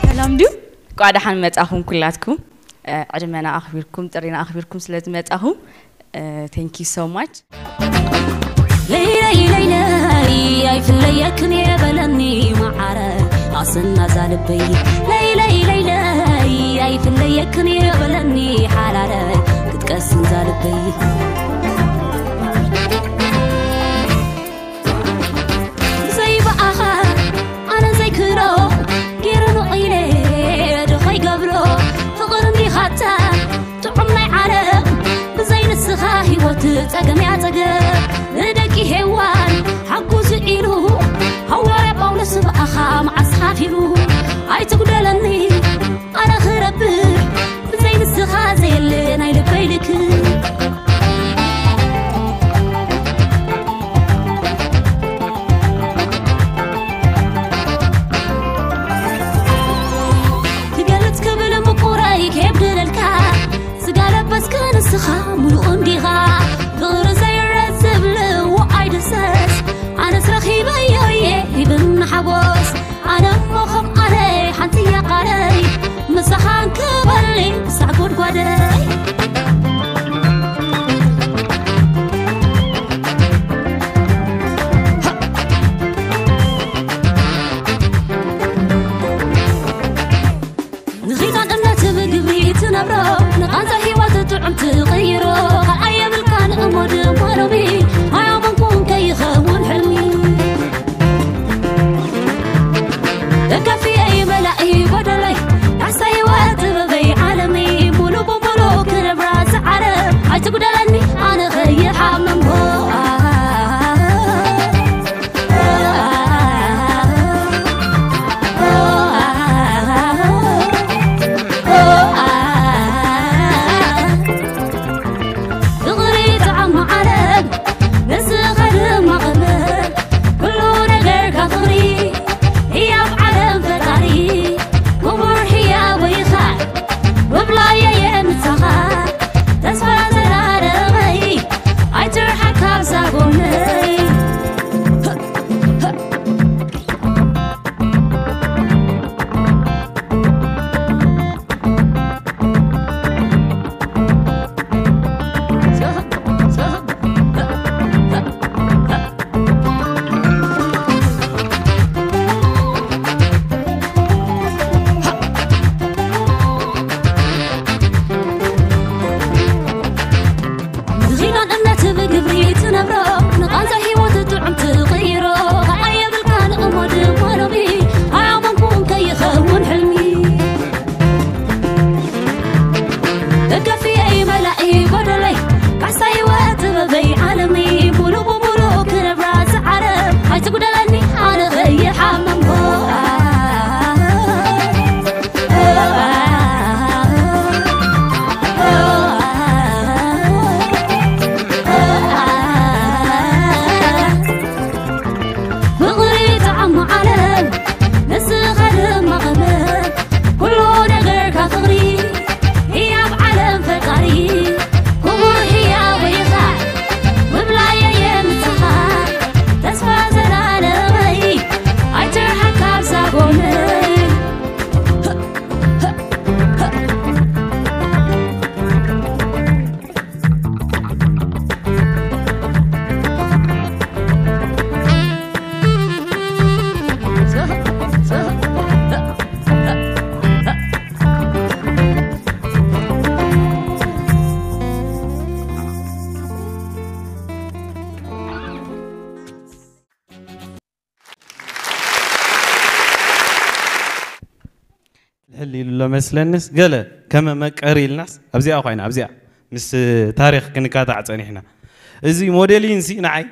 ሰላም ድዩ? እንኳዕ ደሓን መጻኹም ኩላትኩም። እ፣ ዕድመና ኣኽቢርኩም፣ ጥሪና ኣኽቢርኩም ስለ ዝመጻኹም፣ እ፣ thank you so much። ለይለይ ለይለይ ኣይፍለየክን የበለኒ መዓረ ኣስና ዛልበይ። ለይለይ ለይለይ ኣይፍለየክን የበለኒ ሓላለ ክትቀስን ዛልበይ። ብዘይ ብኣኻ ኣነ ዘይክሮ ገይረ ንቕኢለ ዶ ከይገብሮ ፍቕሪ እንዲኻታ ጥዑም ናይ ዓለም ብዘይ ንስኻ ህይወት ጸገም እያ ጸገም። ንደቂ ሄዋን ሓጉዙ ኢሉ ሃዋርያ ጳውሎስ ብኣኻ መዓስ ሓፊሩ። ኣይትጉደለኒ ኣነ ክረብሕ ብዘይ ንስኻ ዘየለ ናይ ልበይ ልክ። ክገልጽ ክብል ምቁረይ ከየብድለልካ ስጋ ለበስክ ንስኻ ምሉእ እንዲኻ። ፍቕሪ ዘይረስ ዝብል ውዓይ ድሰስ ኣነስ ረኺበዮ እየ ሂብና ሓጎስ። ኣነ እሞ ከም ኣነ ሓንቲ እያ ቃለይ ምሳኻ እንክበሊ ክሳዕ ጎድጓደይ። ንኺዳን እምነት ብግብሪ ትነብሮ ንቓንዛ ህይወት ጥዑም ትቕይሮ። ካልኣይ የብልካን እሞ ድማ ሎሚ ኣያመንኩን ከይኸውን ሕልሚ። ደጋፊየይ መላኢ ጎደለይ ካሕሳ ህይወት ጥበበይ ዓለመይ ሙሉ ብሙሉ ክነብራ ዝዓረ ኣይትጉደለኒ ኣነ ኸይሓመምቦ። ፍቕሪ ጥዑም ዓለም ንስኻ ድማ ቕመር ኩሉ ነገርካ ፍቕሪ ህያብ ዓለም ፈጣሪ ክቡር ህያብ ወይኻ ምብላየየ ምሳኻ ተስፋ ዘላለመይ ኣይትርሓቅ ካብዛ ጎነይ። ንኺዳን እምነት ብግብሪ ትነብሮ ንቓንዛ ህይወት ጥዑም ትቕይሮ። ካልኣይ የብልካን እሞ ድማ ሎሚ ኣያመንኩን ከይኸውን ሕልሚ። ደገፍየይ መላኢ ጎደለይ ካሕሳ ህይወት ጥበበይ ዓለመይ ሙሉ ብሙሉ ክነብራ ዝዓረ ኣይትጉደለኒ ኣነ ኸይሓመምቦ። ፍቕሪ ጣዕሙ ዓለም ንስኻ ድማ ቐመር ኩሉ ነገርካ ፍቕሪ ህያብ ዓለም ፈጣሪ ክቡር ህያወይ ኢኻ ምብላየየ ምሳኻ ተስፋ ዘላለመይ ኣይትርሓቕ ካብዛ ጎነይ። ሕል ኢሉ ኣሎ መስለንስ፣ ገለ ከመ መቀሪ ኢልናስ ኣብዚኣ ኮይና ኣብዚኣ ምስ ታሪኽ ክንካታዕ ጸኒሕና። እዚ ሞዴሊንሲ ንዓይ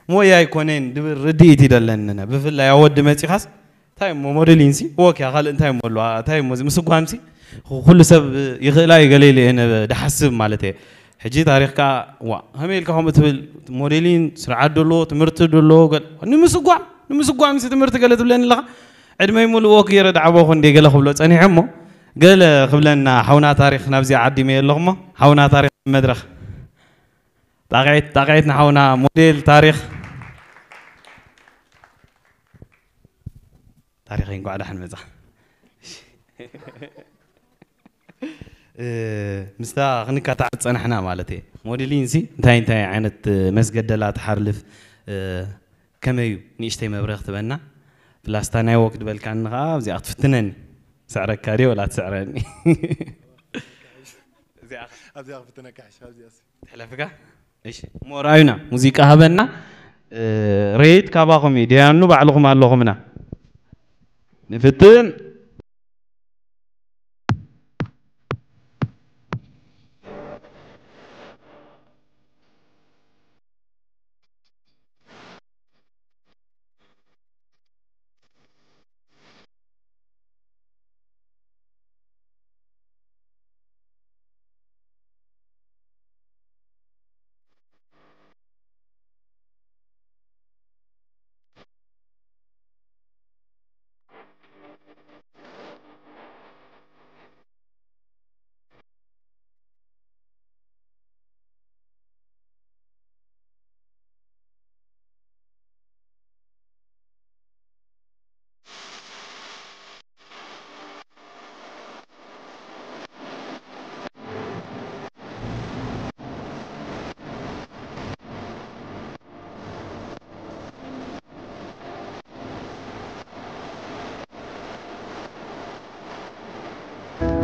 ሞያ ኣይኮነን ድብል ርድኢት ይደለንነ። ብፍላይ ኣብ ወዲ መጺኻስ እንታይ እሞ ሞዴሊንሲ ወክ እያ፣ ካልእ እንታይ እሞ ኣለዋ? እንታይ እሞ እዚ ምስጓምሲ ኩሉ ሰብ ይኽእላ እዩ ገለ ኢለ እየ ነበ ድሓስብ ማለት እየ። ሕጂ ታሪኽካ ዋ ከመይ ኢልካ ከምኡ ትብል? ሞዴሊን ስርዓት ደሎ ትምህርቲ ደሎ ገለ ንምስጓም ንምስጓምሲ ትምህርቲ ገለ ትብለኒ ኣለኻ። ዕድመይ ሙሉእ ወክ ገይረ ዳዕቦኹ እንዴ ገለ ክብሎ ጸኒሐ እሞ ገለ ክብለና ሓውና ታሪኽ ናብዚኣ ዓዲመ ኣለኹ እሞ ሓውና ታሪኽ መድረኽ ጣቕዒት ጣቕዒት ንሓውና ሞዴል ታሪኽ ታሪኸይ እንኳዕ ደሓን መጻ። እ፣ ምስታ ክንካታዕ ዝጸናሕና ማለት እየ። ሞዴሊን ሲ እንታይ እንታይ ዓይነት መስገደላ ትሓልፍ፣ እ፣ ከመይ እዩ ንእሽተይ መብረኽ ትበና? ፕላስታ ናይ ወክ ድበልካኒ ኸዓ ኣብዚኣ ክትፍትነኒ። ስዕረካ ድየ ወላ ትስዕረኒ? እዚኣ ኣብዚኣ ክፍትነካ ሕሽ ኣብዚኣ ትሕለፍካ። እሺ እሞ ርኣዩና ሙዚቃ ሃበና። እ፣ ሬት ካባኹም እዩ ድያኑ ባዕልኹም ኣለኹምና ንፍትን።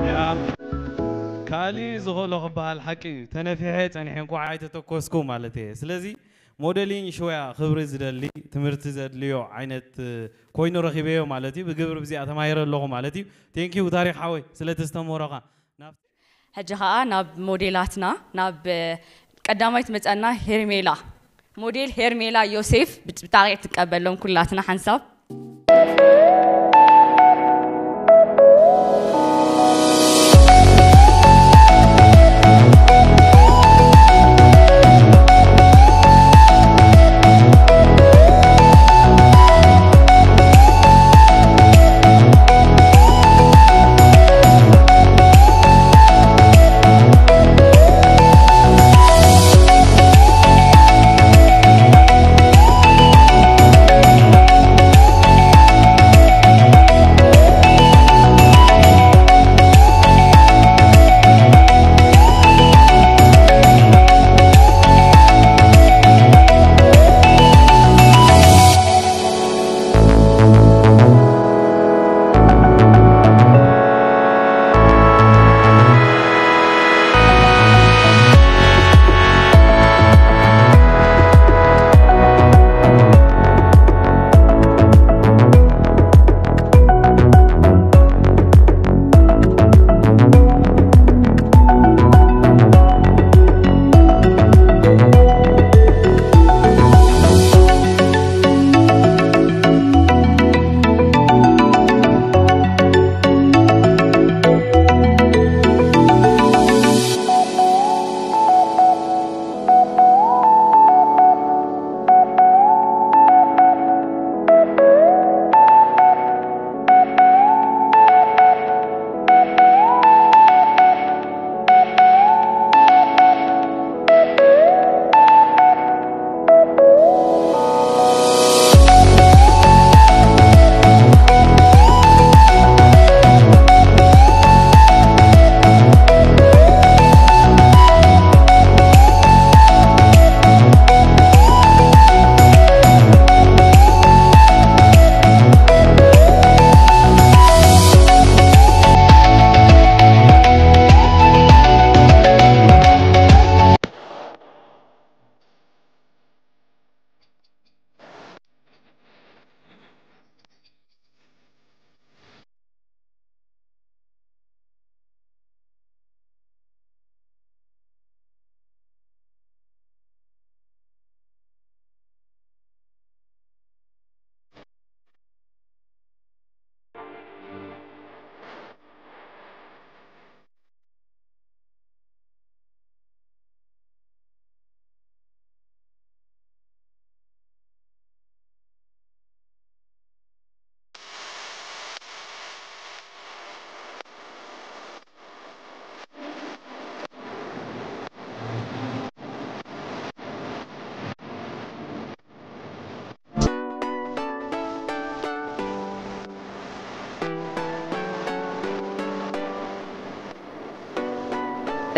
ያ፣ ካሊእ ዝኽእሎ ክበሃል ሓቂ እዩ። ተነፊሐ ጸኒሐ እንኳዕ ኣይተተኮስኩ ማለት እየ። ስለዚ ሞዴሊንግ ሽወያ ክብሪ ዝደሊ ትምህርቲ ዘድልዮ ዓይነት ኮይኑ ረኺበዮ ማለት እዩ። ብግብሪ ብዚኣ ተማሂረ ኣለኹ ማለት እዩ። ቴንኪዩ ታሪኽ ሓወይ ስለ ተስተምህሮኻ። ናብ ሕጂ ኸኣ ናብ ሞዴላትና ናብ ቀዳማይ ትመጸና ሄርሜላ ሞዴል ሄርሜላ ዮሴፍ ብጣቕዒት ትቀበሎም ኩላትና ሓንሳብ።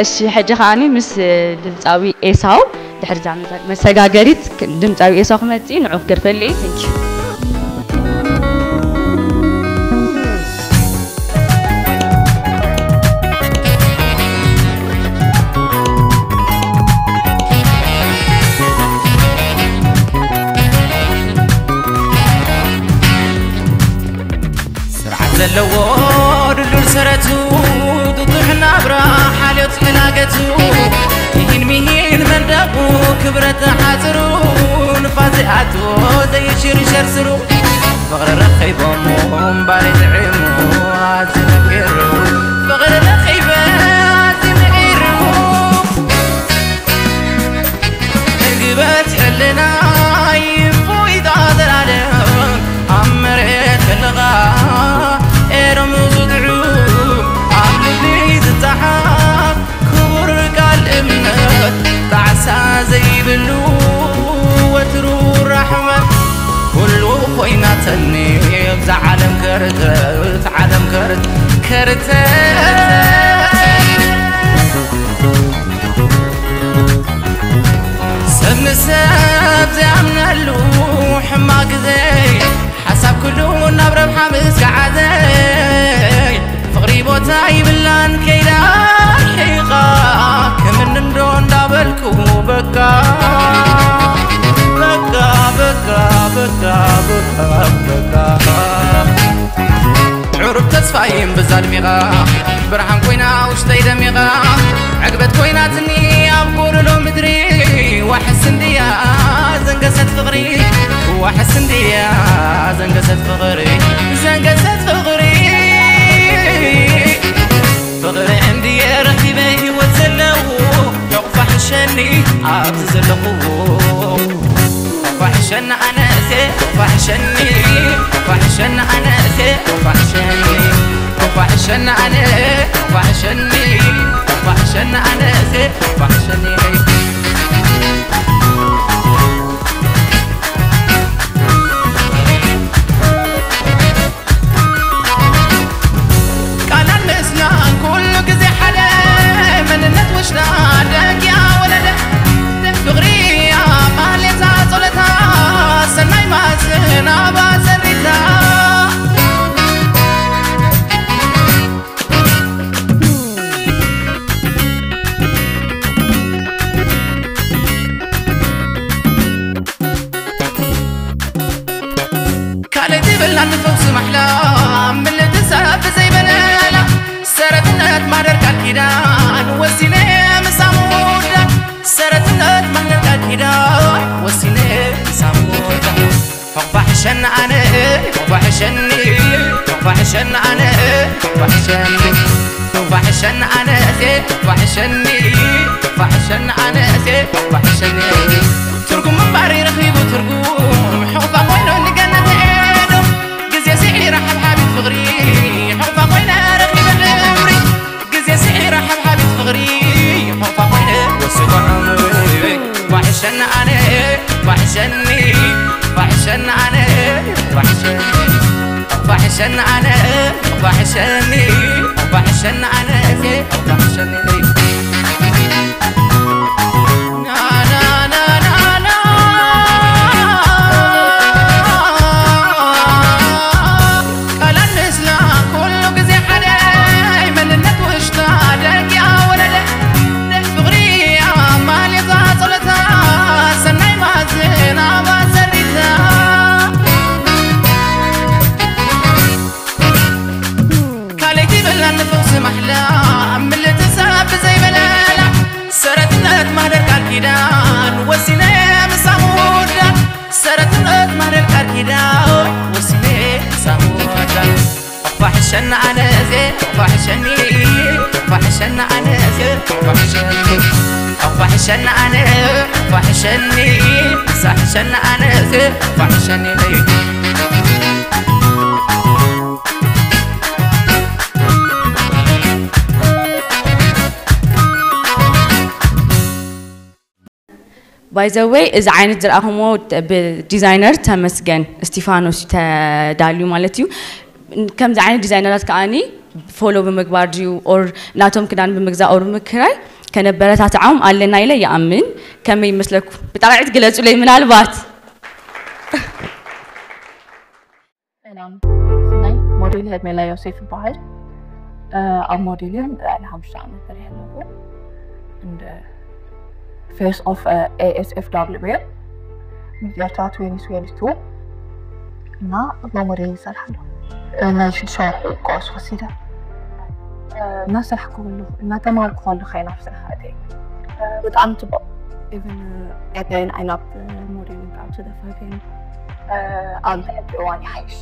እሺ፣ ሕጂ ከዓኒ ምስ ድምፃዊ ኤሳው ድሕሪ እዛ መሰ- መሰጋገሪት ክ- ድምፃዊ ኤሳው ክመፅእ ንዑ ክደርፈሉ እዩ። Thank you። ስርዓት ዘለዎ ድልዱል ሰረቱ ጥጡሕ ናብራ ሓልዮት ሕላገቱ ይሂን ሚሂን መንደቑ ክብረት ሓፅሩ ንፋስ ዘይኣትዎ ዘይሽርሸር ስሩ ፍቕሪ ረኺቦም እምባር ጥዒሙ ኣዝዩ ምሒሩ ፍቕሪ ረኺበ ኣዝዩ ምሒሩ ዕግበት ሕልናይ እፎይታ ዘላለም ኣብ መሬት ከለኻ ኤሮም ዝጥዑም ኣብ ልቢ ዝፀሓፍ ክቡር ቃል እምነት ጣዕሳ ዘይብሉ ወትሩ ራሕመት ኩሉ ኮይናተኒ እዛ ዓለም ከርተት ዓለም ከርት ከርተት ሰብ ንሰብ ዘይኣምነሉ ሕማቅ ግዜ ሓሳብ ኩሉ ናብ ረብሓ ምስ ከዓዘይ ፍቕሪ ቦታ ይብላን ከይዳ ሒቓ ክምን እንዶ እንዳበልኩ በቃ በቃ በቃ በቃ በቃ በቃ ዕሩብ ተስፋይ እምብዛ ኣድሚቓ ብርሃን ኮይና ውሽጠይ ደሚቓ ዕግበት ኮይናትኒ ኣብ ጎደሎ ምድሪ ዋሕስ እንድያ ዘንገሰት ፍቕሪ ዋሕስ እንድያ ዘንገሰት ፍቕሪ ዘንገሰት ፍቕሪ ፍቕሪ እንድየ ረኺበ ህይወት ዘለዉ ሕቑፋ ሕሸኒ ኣብዚ ዘለኹዎ ፋሕሸኒ ኣነእሴ ፋሕሸኒ ፋሕሸኒ ኣነእሴ ፋሕሸኒ ፋሕሸኒ ኣነ ፋሕሸኒ ፋሕሸኒ ኣነእሴ ፋሕሸኒ ቃላን ምስላን ኩሉ ግዜ ሓደ መንነት ውሽጣ ደጊኣ ወለደ ፍቕሪ ኣብ ማህሌታ ጸሎታ ሰናይ ማዝናባ ዘሪታ ካልእ ዘይብላኒ ፈውሲ ማሕላ ምልእቲ ሰብ ብዘይበለላ ሰረትነት ማደር ቃል ኪዳን ወሲነ ምሳም ወዳ ሰረትነት ማደር ቃል ኪዳን ወሲነ ምሳም ወዳ ሕቑፋ ሕሸኒ ኣነ ሕቑፋ ሕሸኒ ሕቑፋ ሕሸኒ ኣነ ሕቑፋ ሕሸኒ ሕቑፋ ሕሸኒ ኣነ እሴ ሕቑፋ ሕሸኒ ሕቑፋ ሕሸኒ ኣነ እሴ ሕቑፋ ሕሸኒ ትርጉም ምንባር ረኺቡ ትርጉም ሕቑፋ ኮይኑ ንገነት ኤዶም ግዜ ስዒራ ሓብሓቢት ፍቕሪ ሕቑፋ ኮይነ ረኺበ ክብሪ ግዜ ስዒራ ሓብሓቢት ፍቕሪ ሕቑፋ ኮይነ ወሲኹ ዕምሪ ሕቑፋ ሕሸኒ ኣነ ሕቑፋ ሕሸኒ ሕቑፋ ሕሸኒ ኣነ ሕቑፋ ሕሸኒ ሕቑፋ ሕሸኒ ኣነ ሕቑፋ ሕሸኒ ሕቑፋ ሕሸኒ ኣነ እሴ ሕቑፋ ሕሸኒ By the way፣ እዚ ዓይነት ዝረኣኹምዎ ብዲዛይነር ተመስገን እስቲፋኖስ እዩ ተዳልዩ ማለት እዩ። ከምዚ ዓይነት ዲዛይነራት ከዓኒ ፎሎ ብምግባር ድዩ ኦር ናቶም ክዳን ብምግዛእ ኦር ብምክራይ ከነበረታትዓም ኣለና ኢለ ይኣምን። ከመይ ይመስለኩም? ብጣቕዒት ግለጹለይ ምናልባት። ሰላም፣ ስመይ ሞዴል ሄርሜላ ዮሴፍ ይበሃል። ኣብ ሞዴልን ልዕሊ ሓሙሽተ ዓመት ፈሪሕ ኣለኹ። እንደ ፌስ ኦፍ ኤስኤፍደብሊው ሚድያታ ትዌንቲ ትዌንቲ ቱ እና ብሞዴል ይሰርሕ ኣለኹ። ናይ ሽዱሽተ ወርሒ ኮርስ ወሲደ እናሰርሕኩ ከለኹ እናተማርኩ ከለኹ እየ ናብ ስራሕ ኣትየ። ብጣዕሚ ፅቡቕ። ኢቨን ኤደን ኣይናብ ሞዴሊንግ ኣብ ተደፋፊን ኣብ ሕጂ እዋን ይሓይሽ።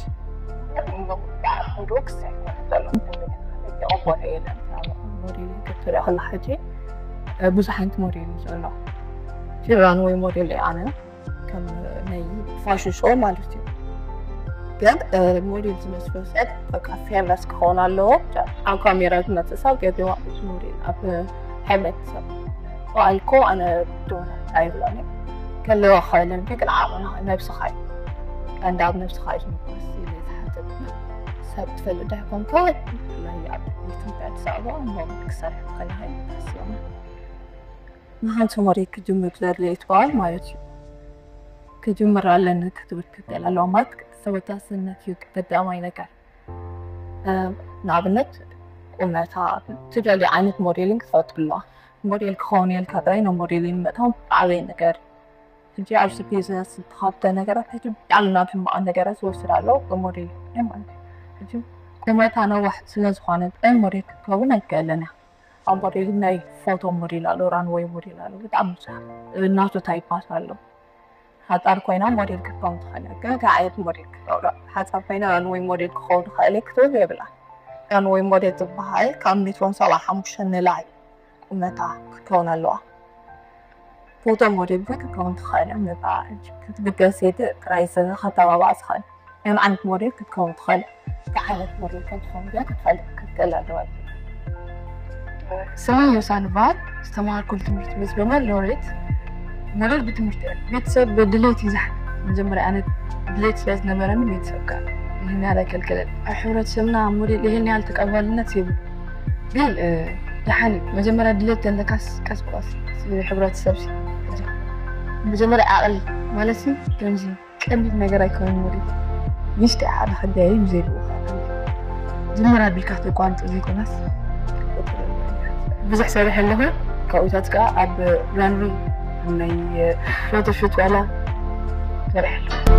ዶ ክሳይ ኮነ ዘሎ የቐበሎ የለን። ሞዴሊንግ ክትሪኦ ከላ ሕጂ ብዙሕ ዓይነት ሞዴል እዩ ዘሎ። ፊራን ወይ ሞዴል እየ ኣነ ከም ናይ ፋሽን ሾው ማለት እዩ። ግን ሞዴል ዝመስሎ ሰብ በቃ ፌመስ ክኸውን ኣለዎ። ኣብ ካሜራ ዝመፅእ ሰብ ገቢዋ ሞዴል ኣብ ሕብረተሰብ በዓልኮ ኣነ ዶና ኣይብሎኒ ከለዋ ክእልን ግን ዓቕምና ነብስኻ እዩ። ቀንዲ ኣብ ነብስኻ እዩ ዝምርኮስ ኢለ ዝሓስብ። ሰብ ትፈልጥ ዶ ይኮንካ? ብፍላይ ኣብ ኢትዮጵያ ኣዲስ ኣበባ ሞዴል ክሰርሕ ከለኻ እዩ ዝሓስበና። ንሓንቲ ሞዴል ክጅምር ዘድልየት በዓል ማለት እዩ። ክጅምር ኣለኒ ክትብል ክክእል ኣለዎ ማለት ተወሳስነት እዩ ቀዳማይ ነገር። ንኣብነት ቁመታ ትደልዩ ዓይነት ሞዴሊንግ ትፈጥሩ ኣለዋ። ሞዴል ክኸውን የልካ ጥራይ ናብ ሞዴሊንግ ምእታው ዓበይ ነገር። ሕጂ ኣብዚ ቢዝነስ ዝተኻብተ ነገራት ሕጂ ብጣዕሚ ናብ ሕማቕ ነገራት ዝወስድ ኣሎ ብሞዴል ማለት እዩ። ሕጂ ቁመታ ነዋሕ ስለ ዝኾነ ጥራይ ሞዴል ክትከውን ኣይክእልን እያ። ኣብ ሞዴል ናይ ፎቶ ሞዴል ኣሎ፣ ራንወይ ሞዴል ኣሎ፣ ብጣዕሚ ብዙሕ እናቱ ታይፓት ኣሎ። ሓፃር ኮይና ሞዴል ክትከውን ትኽእል እያ። ግን እንታይ ዓይነት ሞዴል ክትገብሮ? ሓፃር ኮይና ራንወይ ሞዴል ክኸውን ይኽእል እየ ክትብል የብላ። ራንወይ ሞዴል ዝበሃል ካብ ሜትሮን ሰብዓ ሓሙሽተ ንላዕሊ ቁመታ ክትከውን ኣለዋ። ፎቶ ሞዴል እውን ክትከውን ትኽእል እያ። ነታ ክትብገስ የት ጥራይ ዘ- ከተባባዕ ትኽእል። ከም ዓይነት ሞዴል ክትከውን ትኽእል። እንታይ ዓይነት ሞዴል ከም ትኸውን ግን ክትፈልጥ ክትክእል ኣለዋ። ስመይ ዮሳን ይበሃል። ዝተምሃርኩሉ ትምህርቲ ምስ በመር ሎሬት ሞዴል ብትምህርቲ እየ። ቤተሰብ ብድሌት ይዛሕ መጀመርያ ኣነ ድሌት ስለ ዝነበረኒ ቤተሰብ ጋር ይህን ያህል ኣይከልከለን። ኣብ ሕብረተሰብና ሞዴል ይህን ያህል ተቀባልነት የብሉ። ግን እ፣ ደሓን እዩ። መጀመርያ ድሌት ዘለካስ ቀስ ብቀስ እዚ ሕብረተሰብ ሲ መጀመርያ ዓቕሊ ማለት ሲ ከምዚ ቀሊል ነገር ኣይኮነን። ወዲ ንእሽተይ ሓደ ሕጋይ እዩ ብዘይ ልኡኽ። ጅምር ኣቢልካ ተቋርጾ ዘይኮነስ ብዙሕ ሰሪሐ ኣለኹ። ካብኡታት ከኣ ኣብ ራንዌይ ናይ ፎቶሹት ዋላ ሰሪሐ ኣለኹ።